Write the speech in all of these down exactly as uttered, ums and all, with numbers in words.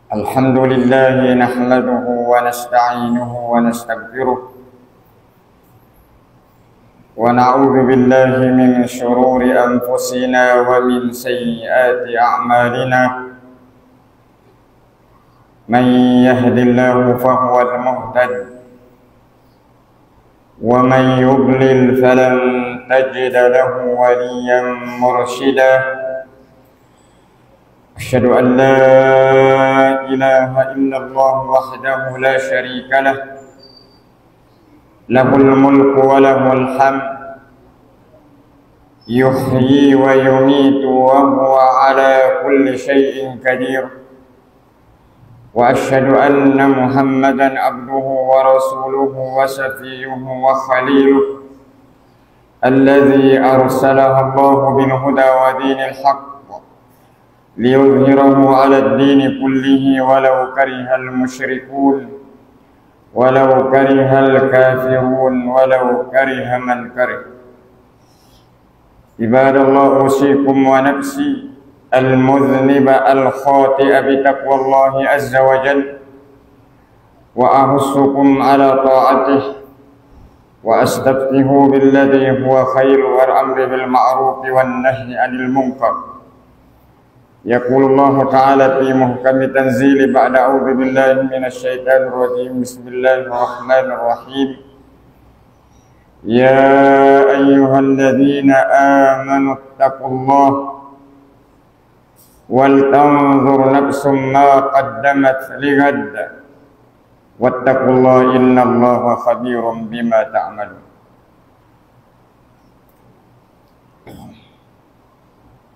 الحمد لله نحمده ونستعينه ونستغفره، ونعوذ بالله من شرور أنفسنا ومن سيئات أعمالنا. من يهد الله فهو المهتد، ومن يضلل فلن تجد له وليا مرشدا. أشهد أن لا إله إلا الله وحده لا شريك له، له الملك وله الحمد، يحيي ويميت وهو على كل شيء قدير. وأشهد أن محمدا عبده ورسوله وصفيه وخليله، الذي أرسله الله بالهدى ودين الحق ليظهره على الدين كله ولو كره المشركون، ولو كره الكافرون، ولو كره من كره. عباد الله، أوصيكم ونفسي المذنب الخاطئ بتقوى الله عز وجل، وأحثكم على طاعته، وأستفتح بالذي هو خير، والأمر بالمعروف والنهي عن المنكر. يقول الله تعالى في محكم تنزيله بعد أعوذ بالله من الشيطان الرجيم، بسم الله الرحمن الرحيم. يا أيها الذين آمنوا اتقوا الله ولتنظر نفس ما قدمت لغد واتقوا الله إن الله خبير بما تعملون.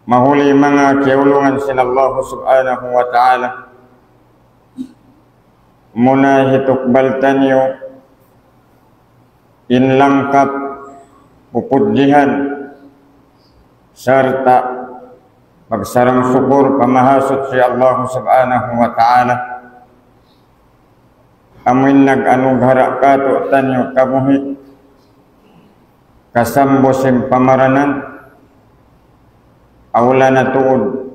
Mahuli manga kiyaulungan sin Allah Subhanahu wa Ta'ala, muna hitukbal taniyu in langkap pupudjihan sarta' pagsarang-sukul pa Mahasuchi Allah Subhanahu wa Ta'ala, amuin nag-anughara kātu'niyu kabuhi' kasambu sin pamaranan, awla na tuud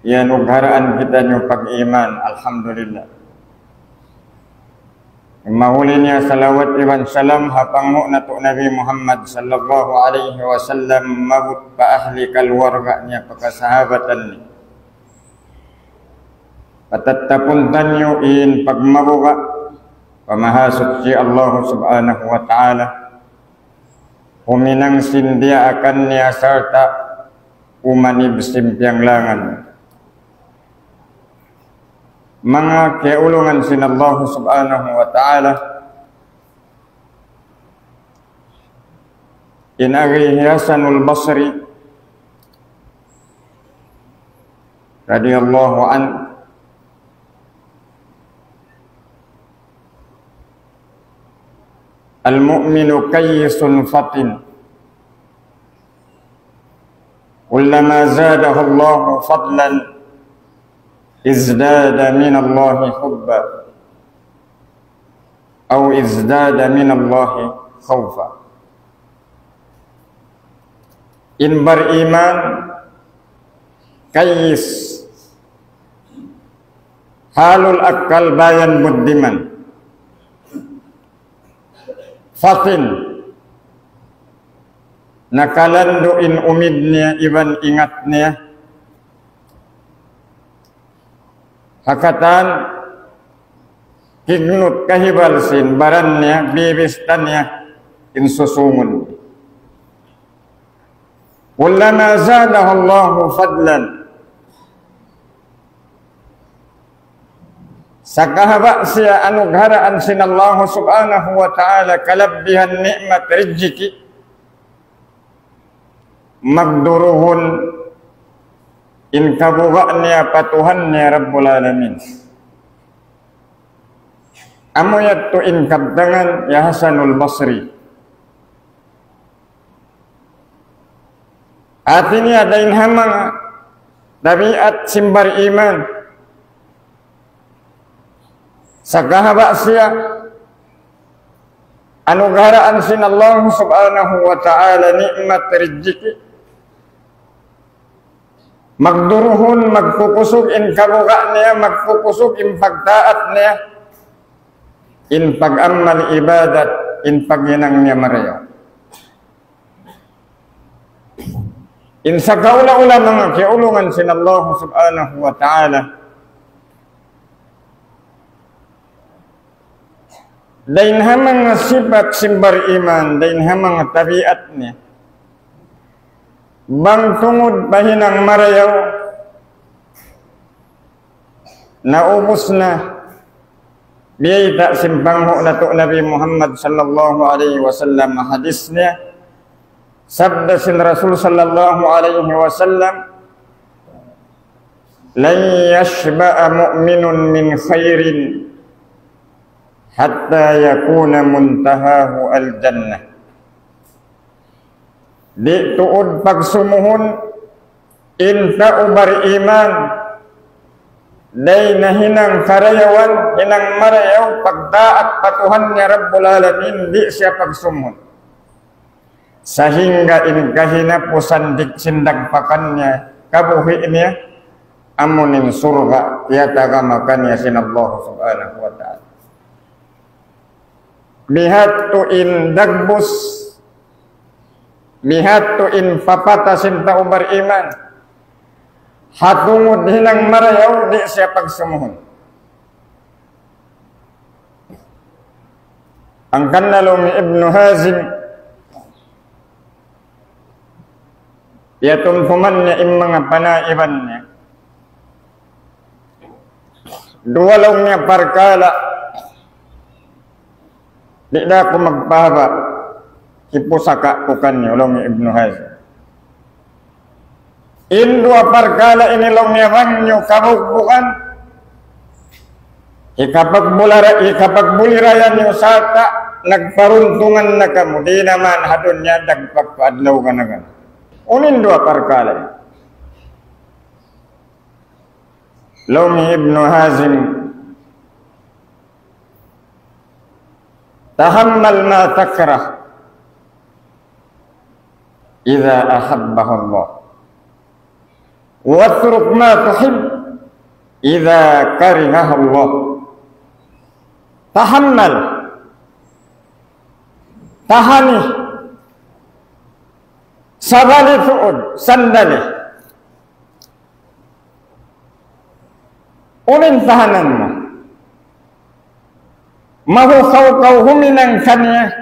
iyanugharaan kitaniyu pag-iman. Alhamdulillah. Mahuli niya salawat iban salam ha panghu' natu' Nabi Muhammad sallallahu alayhi wasallam, maabut pa ahli kaluwarga niya, pa kasahabatan niya. Patattapun taniyu in pagmabuga' pa Mahasuchi Allah Subhanahu wa Ta'ala, huminang sin diyaakan niya sarta' umanib sin piyanglangan. Manga kiyaulungan sin Allah Subhanahu wa Ta'ala, in agi hi Hasanul Basri radiyallahu anhu, المؤمن كيس فطن، كلما زاده الله فضلا ازداد من الله حبا أو ازداد من الله خوفا. In bariman, kayis, halul akkal, bayan buddiman. Fatin, nakalandu' in umid niya iban ingat niya. Ha katan kignut kahibal sin baran niya, bibista niya in susungun. كلما زاده الله فضلا. Sakahaba' siya anugharaan sin Allah Subhanahu wa Ta'ala kalabbihan ni'mat rijiki, magduruhun in kabuga' niya pa Tuhan niya Rabbul Alamin. Amu yadtu in kabtangan hi Hasanul Basri. Hati niya dayn ha manga tabiat sin bariman. Sakahaba' siya anugharaan sin Allah Subhanahu wa Ta'ala ni'mat rijiki, Magduruhun, magkukusug in kabuga' niya, magkukusug in pagtaat niya, in pag-amal ibadat, in paghinang niya marayaw. In sakaula-ula manga kiyaulungan sin Allah Subhanahu wa Ta'ala, dayn ha manga sipat sin bariman, dayn ha manga tabiat niya. Bang tungud pa hinang marayaw, naubus na. Biyayta' sin panghu' natu' Nabi Muhammad sallallahu alayhi wasallam hadis niya. Sabda sin Rasul sallallahu alayhi wasallam, لن يشبع مؤمن من خير حتى يكون منتهاه الجنة. Di' tuud pagsumuhun in tau bariman, dayn ha hinang karayawan, hinang marayaw, pagtaat pa Tuhan niya Rabbul Alamin, di' siya pagsumuhun. Sahingga in kahinapusan dik-, sin dagpakan niya, kabuhi' niya, amu in surga', tiyatagama kaniya sin Allah Subhanahu wa Ta'ala. Bihadtu in dagbus, bihadtu in papata sin tau bariman. Ha tungud hinang marayaw, di' siya pagsumuhun. Hangkan na laung hi Ibnu Hazm, iyatumtuman niya in manga panaiban niya. Duwa laung niya parkala', di' da aku magpahaba', hipusaka' ku kaniyu, laung hi Ibnu Hazm. In duwa parkala' ini laung niya bang niyu kabugbugan, hikapagbulara-, hikapagbuliraya niyu sarta' nagparuntungan na kamu, di' na man ha dunya dagpak pa adlaw gana-gana. Unu in duwa parkala' ini? Laung hi Ibnu Hazm, تحمل ما تكره إذا أحبه الله، واترك ما تحب إذا كرهه الله. تحمل, tahani, sabali tuud, sandali. Unu in tahanan mu? Mahukaw kaw huminang kaniya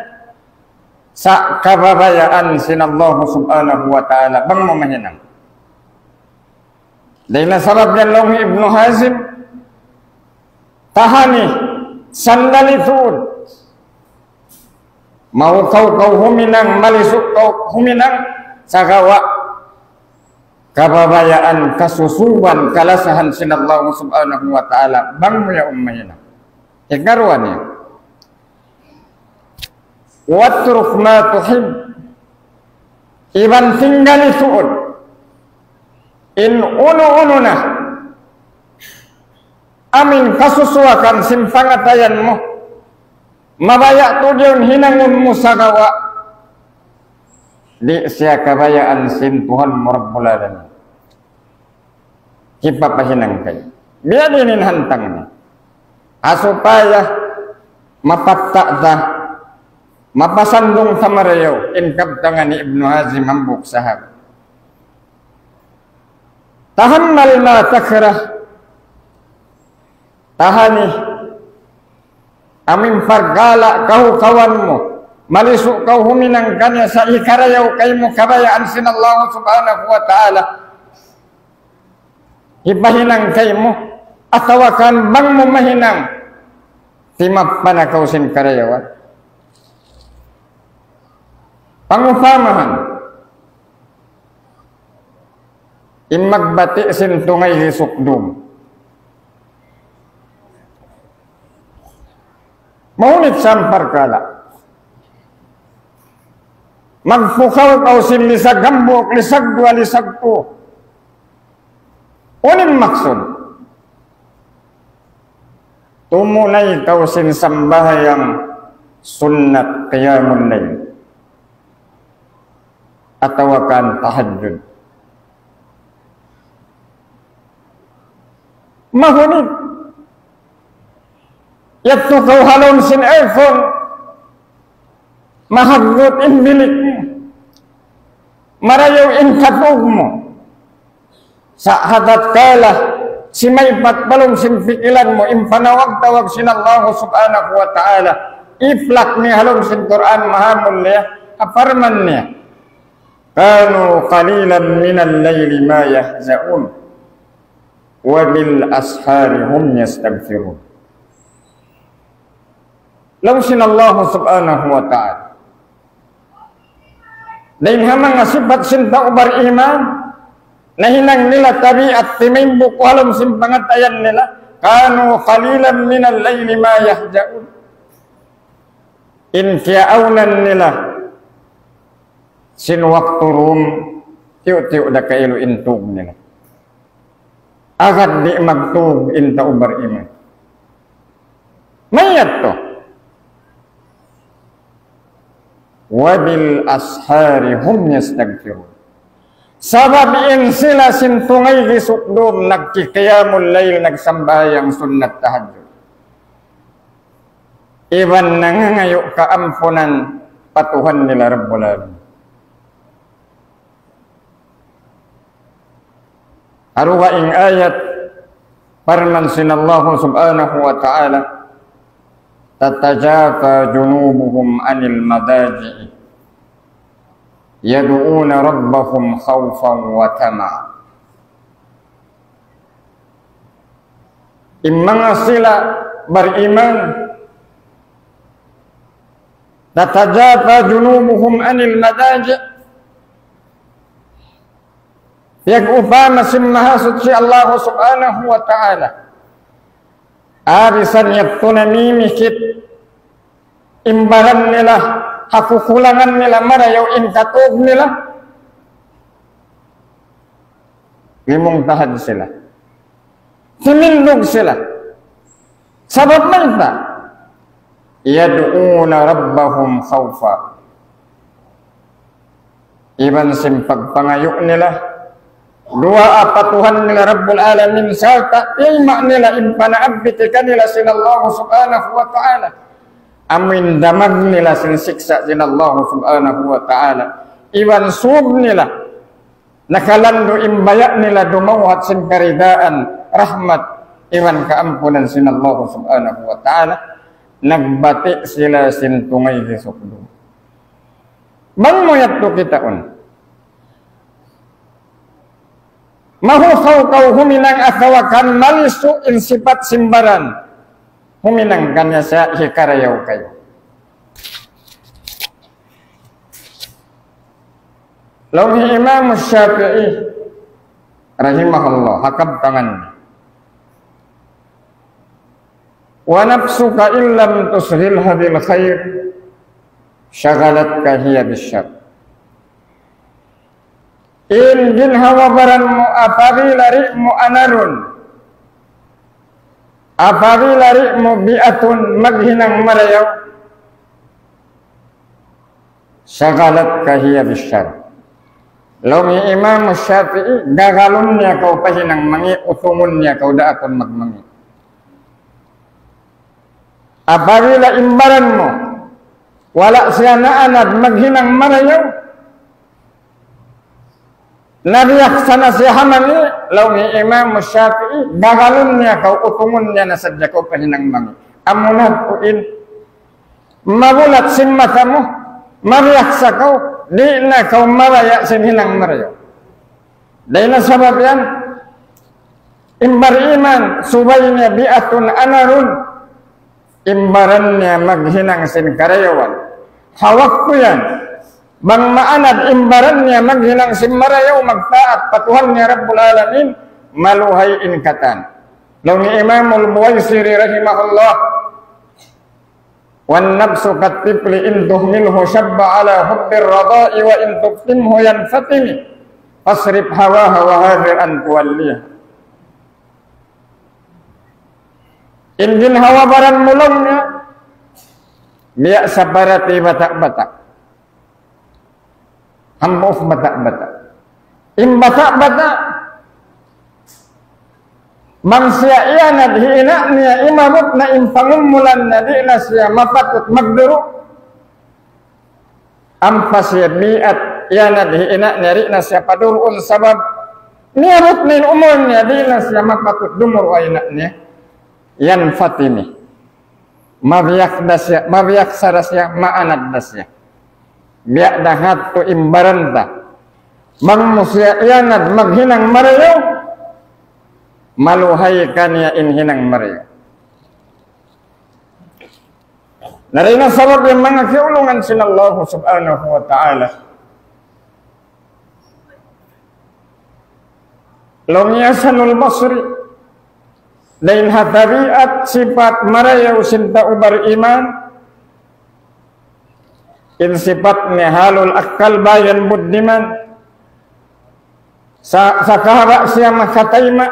sa' kababayaan sin Allah Subhanahu wa Ta'ala, bang mu mahinang. Dayn ha sabab yan laung hi Ibnu Hazm, tahani, sandali tuud. Mahukaw kaw huminang, malisuk kaw huminang, sagawa' kababayaan, kasusuban, kalasahan sin Allah Subhanahu wa Ta'ala, bang mu yaun mahinang. Hikaruwa niya, واترك ما تحب. Iban tinggali tuud in unu-unu na amu in kasusuwakan sin pangatayan mu. Mabaya' tuud yaun hinangun mu sagawa' di' siya kabayaan sin Tuhan mu Rabbul Alamin. Hipapahinang kaymu. Biya' diin in hantang niya. Ha supaya mapatta' ta, mapasandung ta marayaw in kabtangan hi Ibnu Hazm hambuuk sahabat. تحمل ما تكره. Tahani amu in parkala' kahukawan mu. Malisuk kaw huminang kaniya sa' hikarayaw kaymu kabayaan sin Allah Subhanahu wa Ta'ala. Hipahinang kaymu, atawa kan bang mu mahinang, timappa na kaw sin karayawan. Pangupamahan, in magbati' sin tungay lisuk dum. Mahunit sa parkala'. Magpukaw kaw sin lisag hambuuk, lisag duwa, lisag tū. Unu in maksud? Tumunay kaw sin sambahayang sunnat qiyamul layl. Atawa kan tahajjud. Mahunit. Yadtu kaw ha lawm sin aircon, mahaggut in bilik mu. Marayaw in katug mu. Sa' ha tatkala simaypat pa lawm sin pikilan mu in panawag-tawag sin Allah Subhanahu wa Ta'ala, iplak niya ha lawm sin Qur'an Mahamulliya, ha parman niya, كانوا قليلا من الليل ما يهجعون وبالأسحار هم يستغفرون. Laung sin Allah Subhanahu wa Ta'ala. Dayn ha manga sipat sin tau bariman, nahinang nila tabiat timindug ha lawm sin pangatayan nila, كانوا قليلا من الليل ما يهجعون. In kiyaawnan nila sin waktu dum, tiyu'-tiyu' da kailu in tug nila. Agad di' magtug in tau bariman. Mayta' yadtu? وبالأسحار هم يستغفرون. Sabab in sila sin tungay gisuk dum nagki-qiyamul layl, nagsambahayang sunnat tahajjud. Iban nangangayu' kaampunan pa Tuhan nila Rabbul Alamin. Ha dugaing ayat, parman sin Allah Subhanahu wa Ta'ala, تتجافى جنوبهم عن المضاجع يدعون ربهم خوفا وطمعا. In manga sila bariman, تتجافى جنوبهم عن المضاجع. Piyag-upama sin Mahasuchi Allah Subhanahu wa Ta'ala. Bisan yadtu namimikit in baran nila, ha kukulangan nila marayaw in katug nila. Limungtahad sila. Timindug sila. Sabab mayta'? يدعون ربهم خوفا. Iban sin pagpangayu' nila, duwaa pa Tuhan nila Rabbul Alamin, sarta' tiyayma' nila in panaabiti kanila sin Allah Subhanahu wa Ta'ala. Amuin damag nila sin siksa' sin Allah Subhanahu wa Ta'ala. Iban sūb nila nakalandu' in baya' nila dumawhat sin karidaan, rahmat, iban kaampunan sin Allah Subhanahu wa Ta'ala, nagbati' sila sin tungay gisuk dum. Bang mu yadtu kitaun, mahukaw kaw huminang atawa kan malisu' in sipat sin baran, huminang kaniya sa' hikarayaw kaw. Laung hi Imam Shafi'i rahimahullah, ha kabtangan niya, ونفسك إن لم تشغلها بالخير شغلتك هي بالشر. In ginhawa-baran mu apabila di' mu anarun, apabila di' mu biatun maghinang marayaw, شغلتك هي بالشر. Laung hi Imam Shafi'i, dagalun niya kaw pa hinang mangi', utungun niya kaw daakun magmangi'. Apabila in baran mu wala' siya naanad maghinang marayaw, nabiyaksa na siya ha mangi', laung hi Imam Shafi'i, dagalun niya kaw, utungun niya na sadja kaw pa hinang mangi'. Amuna tuud in mabulat sin mata mu, mabiyaksa kaw, di' na kaw mabaya' sin hinang marayaw. Dayn ha sabab yan, in bariman, subay niya biatun anarun in baran niya maghinang sin karayawan. Ha waktu yan, bang maanad in baran niya maghinang sin marayaw, magtaat pa Tuhan niya Rabbul Alamin, maluhay in katan. Laung hi Imam Al-Buwaisiri rahimahullah, والنفس كالطفل إن تهمله شب على حب الرضاع وإن تفطمه ينفطم فاصرف هواه وحاذر أن توليه. In ginhawa-baran mu laung niya, biya' saparati bata'-bata'. Hambuuk bata'-bata'. In bata'-bata', Bang siya iyanad hi ina' niya imabut na in pangumulan niya, di' na siya mapatut magduru'. Ampa siya biat iyanad hi ina' niya, di' na siya paduruun sabab miyabut na in umul niya, di' na siya mapatut dumuru' ha ina' niya. Yan Fatimi. Mabiyak da siya, mabiyak sara siya, maanad da siya. Biya' da hādtu in baran ta. Bang mu siya iyanad maghinang marayaw, maluhay kaniya in hinang marayaw. Na dayn ha sabab yan manga kiyaulungan sin Allah Subhanahu wa Ta'ala. Laung hi Hasanul Basri, dayn ha tabiat sipat marayaw sin tau bariman, in sipat niya halul akkal bayan buddiman, sa, sa kahaba' siya makatayma',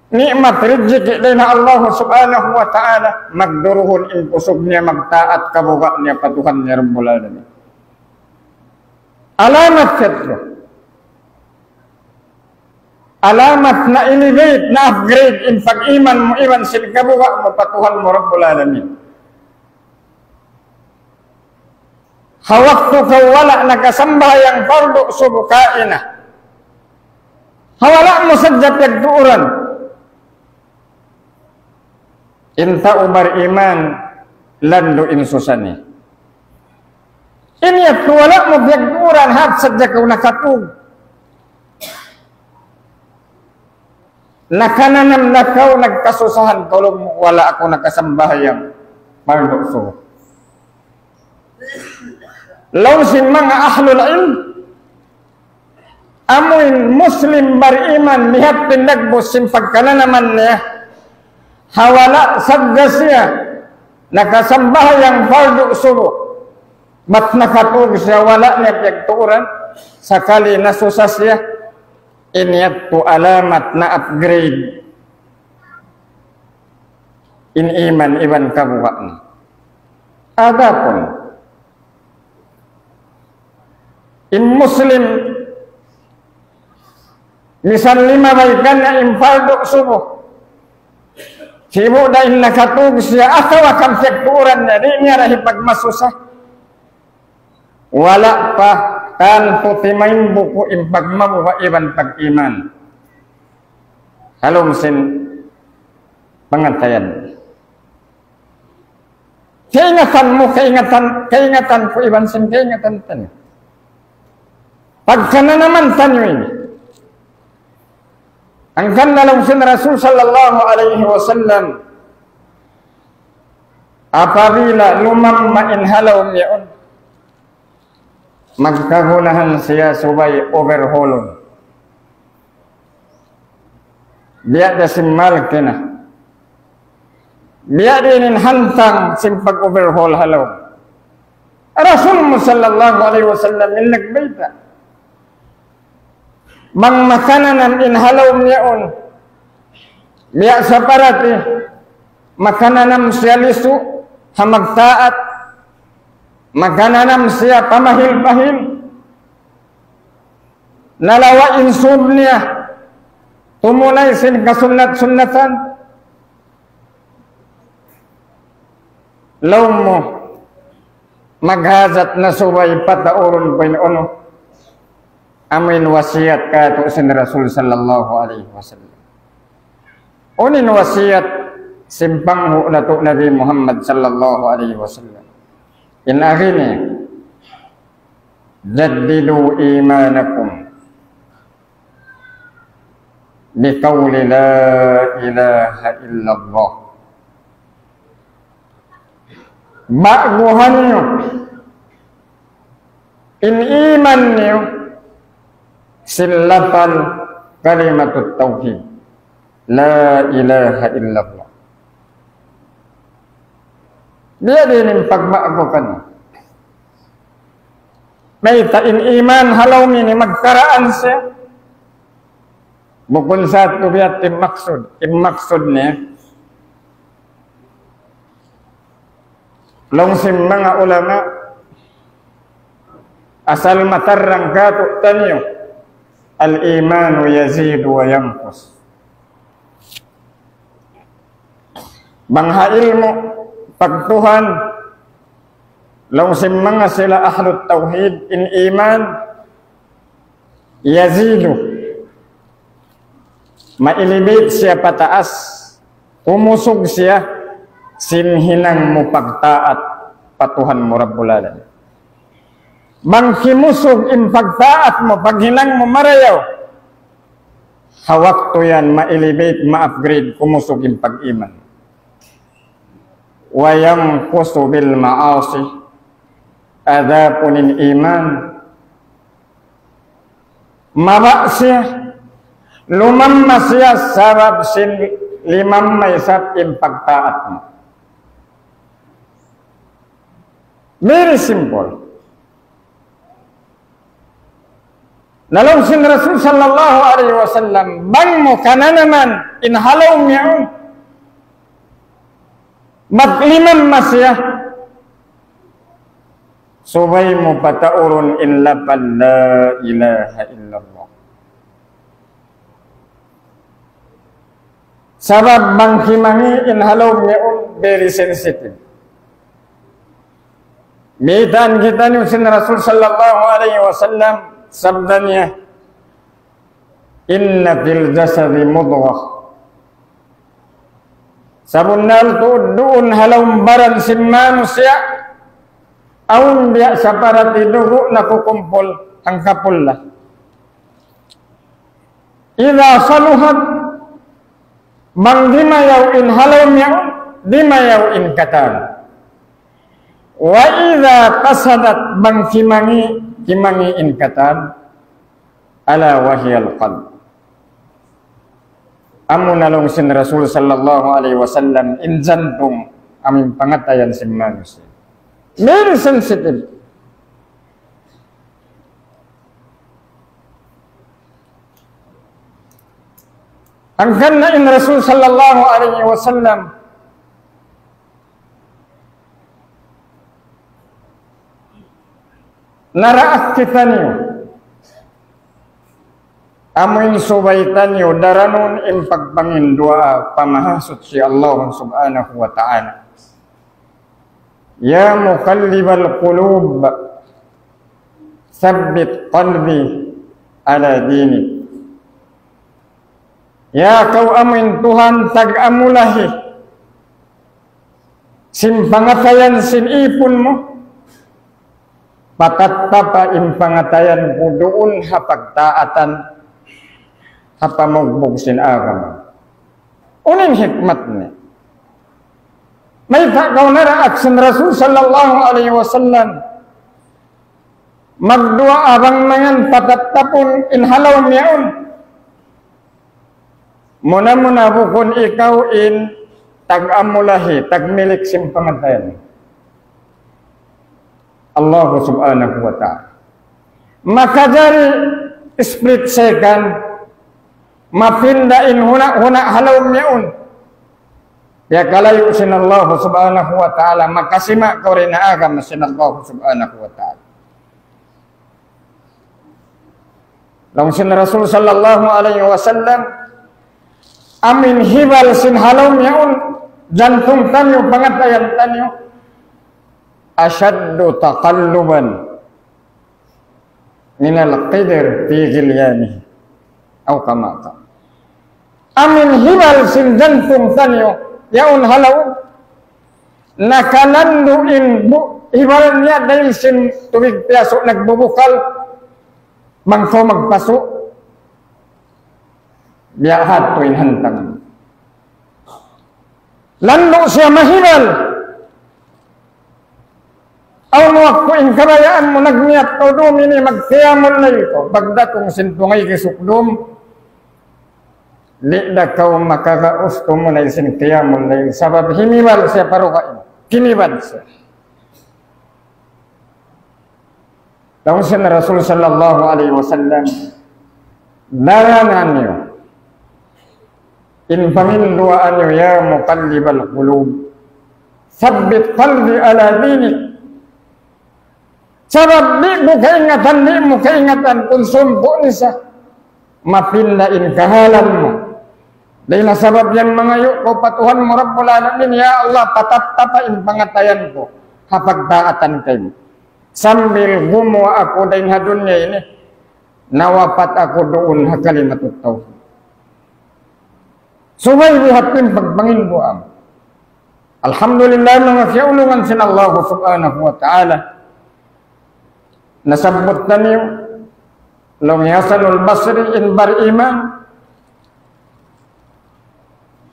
ni'mat rijiki' dayn ha Allah Subhanahu wa Ta'ala, magduruhun in kusug niya magtaat kabuga' niya pa Tuhan niya Rabbul Alamin. Alamat yadtu. Alamat na-elevate, na-upgrade in pag-iman mu iban sin kabuga' mu pa Tuhan mu Rabbul Alamin. Ha waktu kaw wala' nakasambahayang pardu subu kaina. Ha wala' mu sadja piyagtuuran. In tau bariman, landu' in susa niya. In yadtu wala' mu piyagtuuran, hat sadja kaw nakatug. Nakananam na kaw nagkasusahan, tulung mu, wala' aku nakasambahayang pardu subu. Laung sin manga ahlul ilm, amuin Muslim bariman, lihat pindagbus sin pagkananaman niya, ha wala' sadja siya nakasambahayang pardu subu, bat nakatug siya, wala' niya piyagtuuran, sakali nasusa siya, in yadtu alamat na-upgrade in iman iban kabuga' niya. Adapun in Muslim, misan limabay kaniya in pardu subu, sibu' da in nakatug siya, atawa kan piyagtuuran niya, di' niya da hipagmasusa. Wala' pa, tantu timaimbuku in pagmabuga' iban pag-iman. Ha lawm sin pangatayan. Kaingatan mu, kaingatan, kaingatan ku iban sin kaingatan taniyu. Pagkananaman taniyu ini. Hangkan laung sin Rasul sallallahu alayhi wasallam, apabila lumamma in ha lawm yaun, magkagunahan siya subay overhaulun. Biya' da sin malkina. Biya' diin in hantang sin pag-overhaul ha lawm. Rasul mu sallallahu alayhi wasallam in nagbayta'. Bang makananam in ha lawm yaun, biya' sa parati, makananam siya lisu' ha magtaat, makananam siya pamahil-pahil, nalawa' in sūb niya, tumunay sin kasunnat-sunnatan, laung mu, maghajat na subay pataurun pa in unu. Amu in wasiyat kātu' sin Rasul sallallahu alayhi wasallam. Unu in wasiyat sin panghu' natu' Nabi Muhammad sallallahu alayhi wasallam? In agi niya, جددوا إيمانكم بقول لا إله إلا الله. Ba'guhan niyu in iman niyu sin lapal kalimatut tawhid. La ilaha illallah. Biya' diin in pagba'gu kaniya. Mayta' in iman ha lawm ini magkaraan siya. Bukun sa tuud biya' in maksud. In maksud niya, laung sin manga ulama, asal matarrang kātu'niyu, الإيمان يزيد وينقص. Bang ha ilmu' pagtuhan, laung sin manga sila ahlut tawhid, in iman, yazidu, ma-elevate siya pataas, kumusug siya, sin hinang mu pagtaat pa Tuhan mu Rabbul Alamin. Bang kimusug in pagtaat mu, paghinang mu marayaw, ha waktu yan ma-elevate, ma-upgrade, kumusug in pag-iman. وينقص بالمعاصي. Adapun in iman, mababa' siya, lumamma siya sabab sin limamma isab in pagtaat mu. Very simple. Na laung sin Rasul sallallahu alayhi wasallam, bang mu kananaman in ha lawm yaun, maglimamma siya, subay mu pataurun in lapal la ilaha illallah. Sabab bang kimangi' in ha lawm yaun, very sensitive. Mitan kitaniyu sin Rasul sallallahu alayhi wasallam, sabda niya, إن في الجسد مضغة. Sabunnal tuud duun ha lawm baran sin manusiya', awn biya' saparati dugu' nakukumpul hangka pulla. إذا صلحت, bang dimayaw in ha lawm yaun, dimayaw in katan. وإذا فسدت, bang kimangi', kimangi' in katan. ألا وهي القلب. Amu na laung sin Rasul sallallahu alayhi wasallam, in jantung, amu in pangatayan sin manusiya'. Very sensitive. Hangkan na in Rasul sallallahu alayhi wasallam, naraak kitaniyu, amu in subay taniyu daranun in pagpanginduwaa pa Mahasuchi Allah subhanahu wa ta'ala. يا مقلب القلوب ثبت قلبي على دينك. Ya kaw amu in Tuhan tag-amulahi sin pangatayan sin ipun mu, patattapa in pangatayan ku duun ha pagtaatan, ha pamugbug sin agama. Unu in hikmat niya? Mayta' kaw naraak sin Rasul sallallahu alayhi wasallam magduwaa bang mangan patattapun in ha lawm yaun? Muna-muna bukun ikaw in tag-amulahi, tagmilik sin pangatayan. Allah subhanahu wa ta'ala. Makajari split second, mapinda in huna'-huna' ha lawm yaun. Piyakalayu' sin Allah subhanahu wa ta'ala, makasima' kaw dayn ha agama sin Allah subhanahu wa ta'ala. Laung sin Rasul sallallahu alayhi wasallam, amu in hibal sin ha lawm yaun, jantung taniyu, pangatayan taniyu, أشد تقلبا من القدر في غليانه. أو كما قال. Amu in hibal sin jantung taniyu, yaun ha lawm, nakalandu' in bu-, hibal niya dayn sin tubig piyasu' nagbubukal, bang kaw magpasu', biya' hādtu in hantang. Landu' siya mahibal. Awn waktu in kabayaan mu nagniyat kaw dum ini mag-qiyamul layl kaw. Pagdatung sin tungay gisuk dum, di' da kaw makagaus tumunay sin qiyamul layl. Sabab himibal siya pa dugaing. Kinibal siya. Laung sin Rasul sallallahu alayhi wasallam, daranun niyu in panginduwaa niyu, يا مقلب القلوب ثبت قلبي على دينك. Sabab di' mu kaingatan, di' mu kaingatan, kung sumpu' niya sa, mapinda in kahalan mu Dayn ha sabab yan mangayu' kaw pa Tuhan mu Rabbul Alamin, "Ya Allah, patattapa in pangatayan ku ha pagtaatan kaymu. Sambil gumuwa' aku dayn ha dunya ini, nawapat aku duun ha kalimatut tawhid." Subay biya' ha yan in pagpanginduwaa mu. Alhamdulillah, manga kiyaulungan sin Allah Subhanahu wa Ta'ala. Nasabbut taniyu, laung hi Hasanul Basri, in bariman,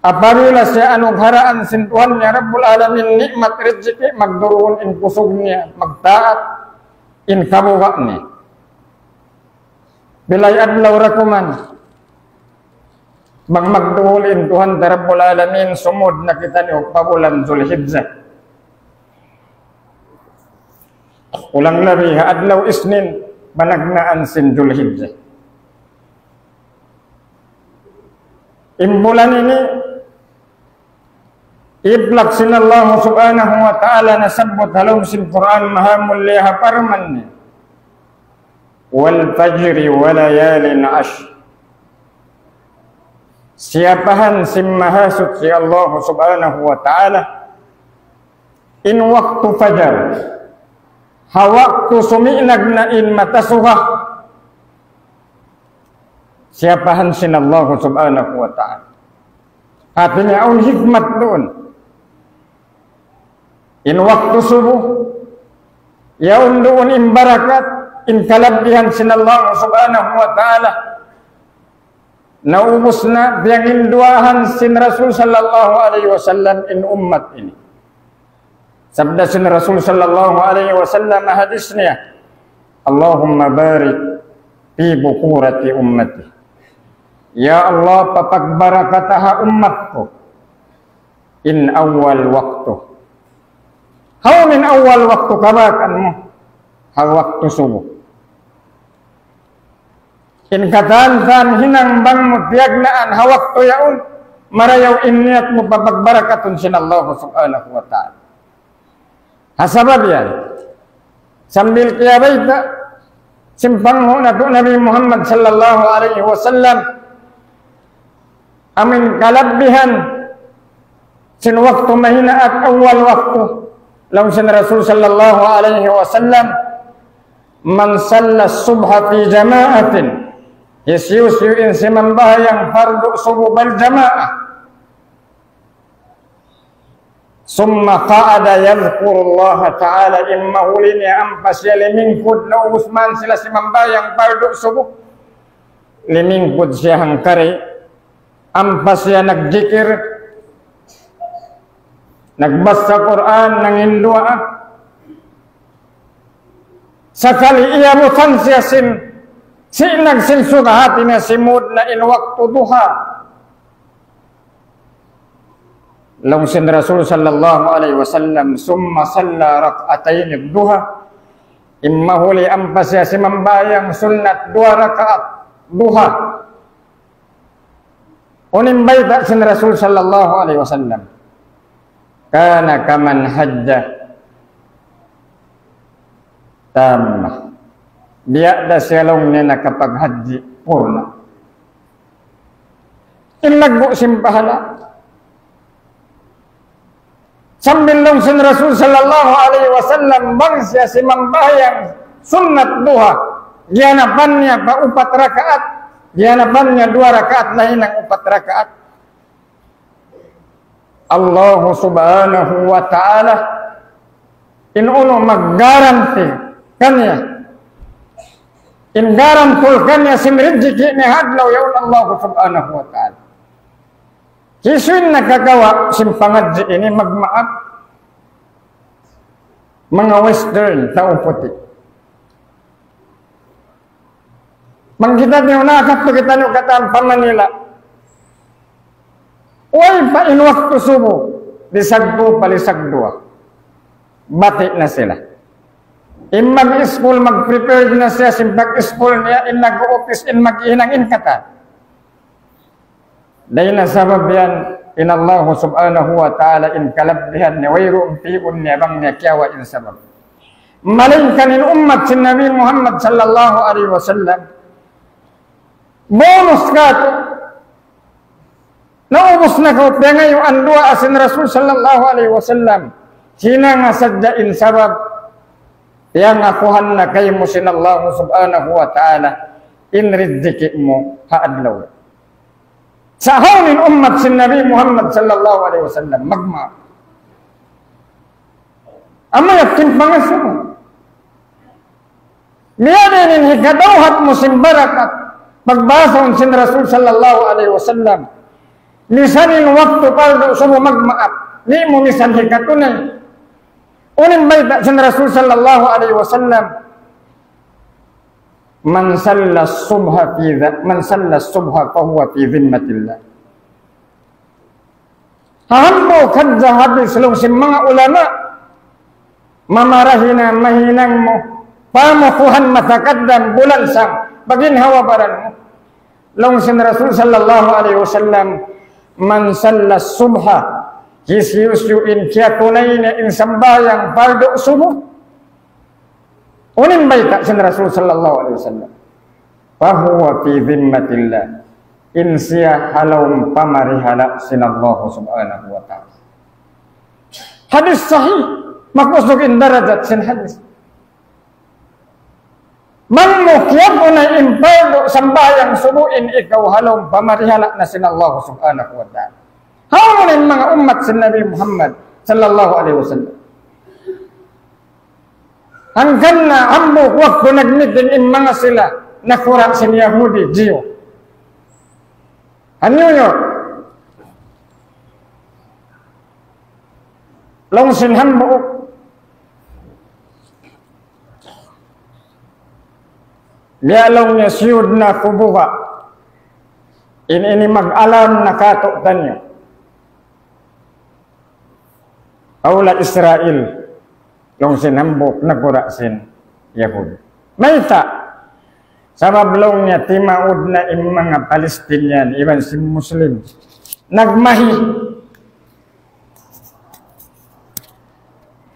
apabila siya anugharaan sin Tuhan niya Rabbul Alamin ni'mat rijiki, magduruun in kusug niya, magtaat in kabuga' niya. Bilay adlaw da kuman. Bang magduhul in Tuhan ta Rabbul Alamin, sumud na kitaniyu pa bulan Zulhijjah. Kulang labi ha adlaw Isnin, panagnaan sin Zulhijjah. In bulan ini, itlak sin Allah Subhanahu wa Ta'ala nasabbut ha lawm sin Qur'an Mahamulliya ha parman niya, "والفجر وليال عشر." Siyapahan sin Mahasuchi Allah Subhanahu wa Ta'ala in waktu fajar, ha waktu suminag na in mata suga, siyapahan sin Allah Subhanahu wa Ta'ala. Hati niya awn hikmat duun. In waktu subuh, yaun duun in barakat, in kalabbihan sin Allah Subhanahu wa Ta'ala. Naubus na, piyanginduwaahan sin Rasul sallallahu alayhi wasallam in ummat ini. Sabda sin Rasul sallallahu alayhi wasallam ha hadis niya, "اللهم بارك في بكورة أمتي." Ya Allah, papagbarakata ha ummat ku in awal waktu. Hawnu in awal waktu kabakan mu? Ha waktu subuh. In katan-katan hinang bang mu tiyagnaan ha waktu yaun, marayaw in niyat mu papagbarakatun sin Allah Subhanahu wa Ta'ala. Ha sabab yan, sambil kiyabayta' sin panghu' natu' Nabi Muhammad sallallahu alayhi wasallam, amu in kalabbihan sin waktu mahinaat, awal waktu. Laung sin Rasul sallallahu alayhi wasallam, "من صلى الصبح في جماعة," hisiyu-siyu in simambahayang pardu subuh barjamaah, "ثم قعد يذكر الله تعالى," in mahuli niya ampa siya limingkud, naubus man sila simambahayang pardu subuh, limingkud siya hangkari, ampa siya nagjikir, nagbasa Qur'an, nanginduwaa. Sakali iyabutan siya sin, sinag sin suga hati niya simud na in waktu duha. Laung sin Rasul sallallahu alayhi wasallam, "ثم صلى ركعتين الضحى." In mahuli ampa siya simambahayang sunnat duwa rakaat duha. Unu in bayta' sin Rasul sallallahu alayhi wasallam? "كان كمن حج تمة." Biya' da siya laung niya nakapaghajji purna'. In laggu' sin pahala. Sambil laung sin Rasul sallallahu alayhi wasallam, bang siya simambahayang sunnat duha, giyanapan niya pa upat rakaat, giyanapan niya duwa rakaat, nahinang upat rakaat. Allah Subhanahu wa Ta'ala, in unu mag-guarantee kaniya, in guarantor kaniya sin rijiki' niya ha adlaw yaun Allah Subhanahu wa Ta'ala. Hisiyu in nakakawa' sin pangadji' ini, magmaap? Manga Western, tau puti'. Bang kitaniyu nakadtu kitaniyu katan pa Manila, way pa in waktu subuh, lisag tu pa lisag duwa, bati' na sila. In mag-school, mag-prepare na siya sin pag-school niya, in nag-office, in maghihinang, in katan. Dayn ha sabab yan, in Allah Subhanahu wa Ta'ala in kalabbihan niya, wayruun pi'un niya bang niya kiyawa' in sabab. Malaingkan in ummat sin Nabi Muhammad sallallahu alayhi wasallam, bonus katu', Naubus na kaw piyangayuan duwaa sin Rasul sallallahu alayhi wasallam. Hinanga sadja in sabab, piyangakuhan na kaymu sin Allah subhanahu wa ta'ala in riziki mu ha adlaw. Sa' hawnu in ummat sin Nabi Muhammad sallallahu alayhi wasallam magmaap? Amu yan in pangasubu. Biya' diin in hikadawhat mu sin barakat, pagbahasa sin Rasul sallallahu alayhi wasallam. Misan in waktu pardu subuh magmaap, di' mu misan hikatunay. Unu in bayta' sin Rasul sallallahu alayhi wasallam? من صلى الصبح في ذ-، من صلى الصبح فهو في ذمة الله. Ha hambuuk hadja hadis laung sin manga ulama, mamarahi na mahinang mu, pamukuhan matakaddam bulan sang, bagin hawa baran mu. Laung sin Rasul sallallahu alayhi wasallam, من صلى الصبح, hisiyu-siyu in kiyatunay niya in sambahayang pardu subuh. Unu in bayta' sin Rasul sallallahu alayhi wasallam? فهو في ذمة الله. In siya ha lawm pamarihala sin Allah subhanahu wa ta'ala. Hadis sahih, makusug in darajat sin hadis. Bang mu kiyatunay in pardu sambahayang subuh in ikaw ha lawm pamarihala na sin Allah subhanahu wa ta'ala. Hawnu in manga ummat sin Nabi Muhammad sallallahu alayhi wasallam? Hangkan na hambuuk waktu nagmiting in manga sila nakura' sin Yahudi, Jew. Ha New York. Laung sin hambuuk. Biya' laung niya siyud na kubuha. In ini mag-alarm na katu' taniyu. Hawla Israel, laung sin hambuuk nakura' sin Yahudi. Mayta'? Sabab laung niya timaud na in manga Palestinian, iban sin Muslim. Nagmahi.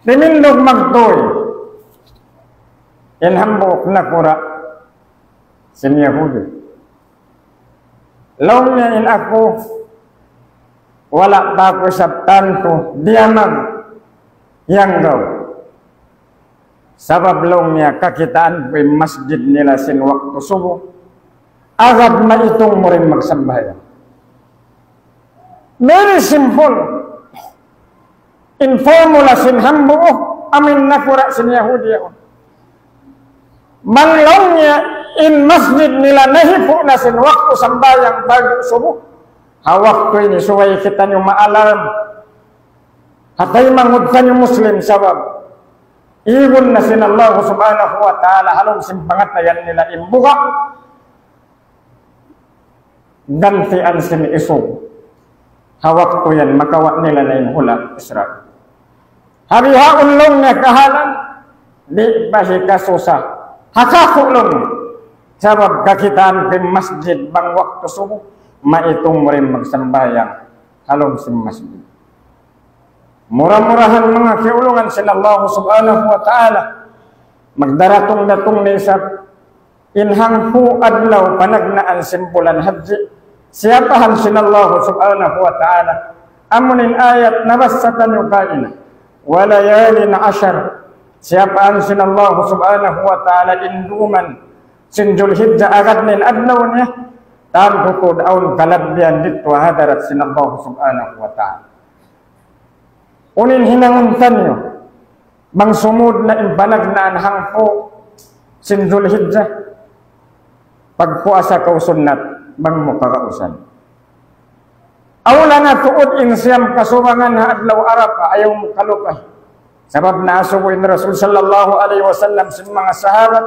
Timindug magtuy. In hambuuk nakura' sin Yahudi. Laung niya in aku, wala' pa aku isab tantu diyamag yanggaw. Sabab laung niya kakitaan ku in masjid nila sin waktu subuh. Agad maitung mu da in magsambahayang. Very simple. In formula sin hambuuk, amu in nakura' sin Yahudi yaun. Bang laung niya in masjid nila nahipu' na sin waktu sambahayang pardu subuh. Ha waktu ini subay kitaniyu ma-alarm. Ha taymanghud taniyu Muslim sabab igun na sin Allah subhanahu wa ta'ala ha lawm sin pangatayan nila in buga'. Gantian sin isug. Ha waktu yan makawa' nila na in hula' Israel. Ha bihaun laung niya kahalan, di' pa hikasusa. Ha kaku' laung. Sabab kakitaan ku in masjid bang waktu subuh, maitung mu da in magsambahayang ha lawm sin masjid. Mura-murahan manga kiyaulungan sin Allah subhanahu wa ta'ala. Magdaratung-datung na isab in hangpu' adlaw panagnaan sin bulan Hajji, siyapahan sin Allah subhanahu wa ta'ala. Amu in ayat nabassa taniyu kaina, وليال عشر. Siyapahan sin Allah subhanahu wa ta'ala in duman sin Julhijja agad na in adlaw niya, tantu tuud awn kalabbihan didtu ha hadarat sin Allah subhanahu wa ta'ala. Unu in hinangun taniyu? Bang sumud na in panagnaan hangpu' sin Julhijja, pagpuasa kaw sunnat, bang mu kagausan. Awla na tuud in siyam kasubangan ha adlaw Arafah, ayaw mu kalupahi. Sabab naasubu in Rasul sallallahu alayhi wasallam sin manga sahabat,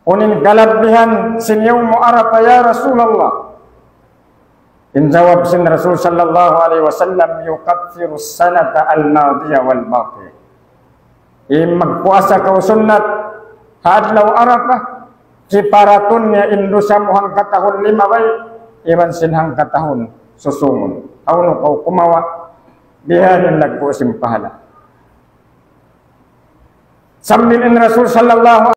unu in kalabbihan sin yawmu Arafah, ya Rasulullah? In jawab sin Rasul sallallahu alayhi wasallam, يكفر السنة الماضية والباقية. In magpuasa kaw sunnat ha adlaw Arafah, kiparatun niya in dusa mu hangkatahun limabay, iban sin hangkatahun susungun. Hawnu kaw kumawa', bihaun in laggu' sin pahala. Sambil in Rasul sallallahu